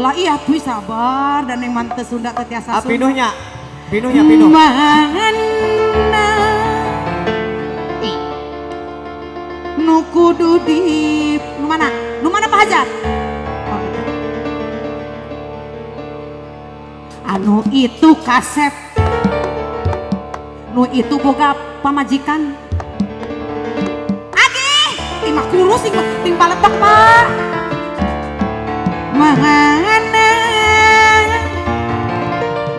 Ulah iya tuh sabar dan yang mante Sunda teh tiasa Ah, Sunda. Pinuhnya. Pinuhnya pinuh. Mana nu kudu di nu mana? Nu mana Pak Hajat? Oh, gitu. Anu itu kasep, nu itu boga pamajikan. Agi, timah kurus ting paletok Pak. Mana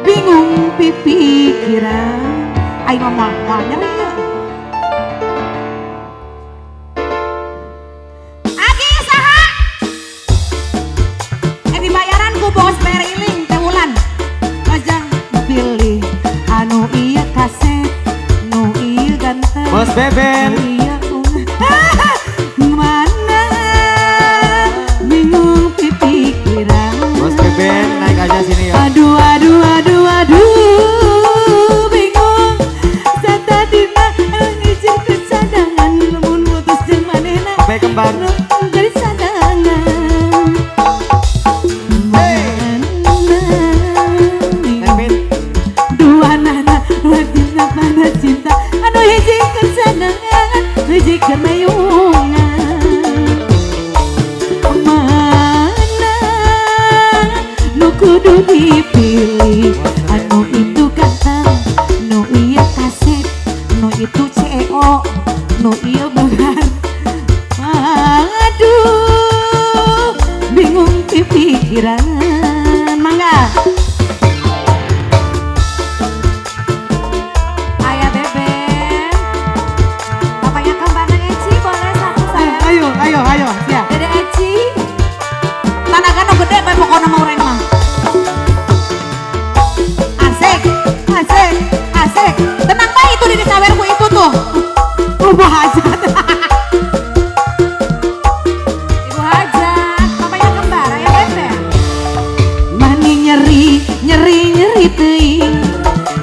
bingung pipikiran. Aing mah moal nyeri ya. Agi saha? Dibayaran ku bos bayar iling teh wulan. Wajah pilih anu ieu kasep, nu ieu ganteng. Bos Beben. Nu ieu mana bingung pipikiran. Bos Beben naik aja sini ya. Aduh aduh aduh aduh bingung satadina ngijin kecadangan lamun mutus jeung manehna Sampai kembar. Nu jadi cadangan. Hey. Mana Kevin. Dua nana wajibna pada cinta anu hiji kecadangan hiji kenayungan. Mana nu kudu dipilih, anu itu ganteng, nu ieu kasep, nu itu CEO, nu ieu beunghar. Aduh bingung pikiran. Mangga Ayah Beben. Papanya kembar Neng Eci boleh satu saya. Ayo ayo ayo siap. Dede Eci. Tanaga nu gede bae pokona mah urang mah. Asik, asik, asik. Tenang bae itu di sawerku itu tuh. Ibu Hajat. Ibu Hajat, papanya kembar Ayah Beben. Mani nyeri, nyeri, nyeri teuing.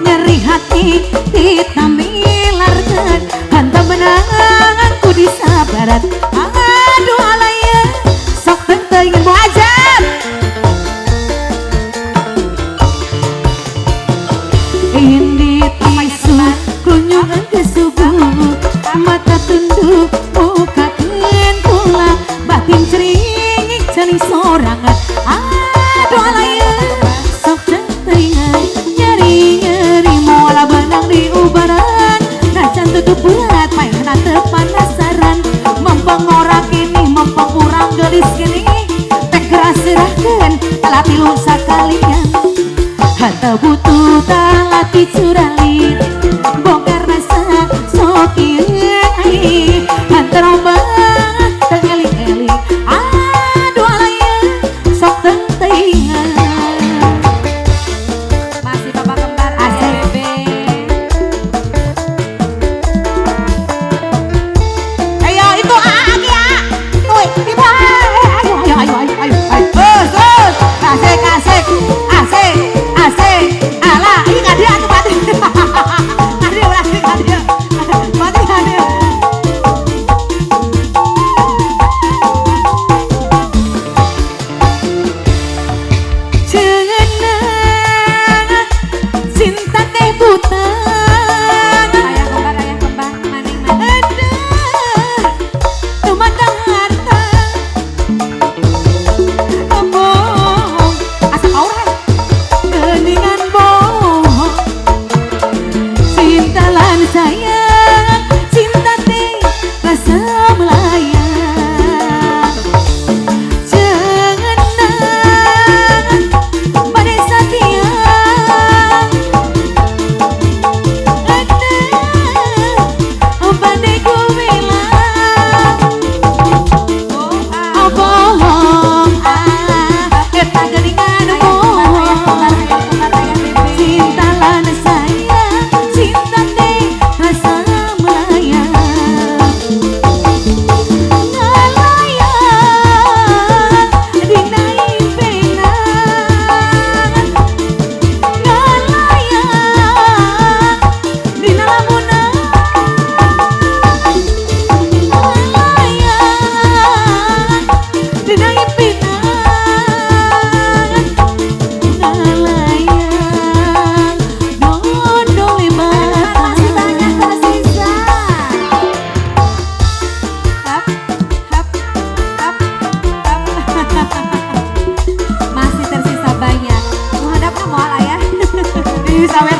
Nyeri hati ditamilarkeun. Hantam benang ku disabaran. Aduh alaya sok teuing Ibu Hajat. Indi tisu kunyungan ke subuh, mata tunduk muka pula, batin ceringik cari sorangan. Aduh alaya sok teuingan nyeri nyeri mola benang di ubaran, nacan tutup berat mainan teu panasaran. Mempeng ora kini mempeng urang gelis gini teh keras serahkeun talati lu sakalian. Hata butuh talati curalit bongkar rasa sok ieu hantar obat teu eling-eling. Aduh alaya sok teuingan. Masih papa kembar Ayah Asik. Beben. Ayo itu Agi a. Woi, ibu ayo ayo ayo ayo ayo ayo. Terus terus. Asik asik asik asik. Alah, ini nggak dia atuh berarti. Sawer.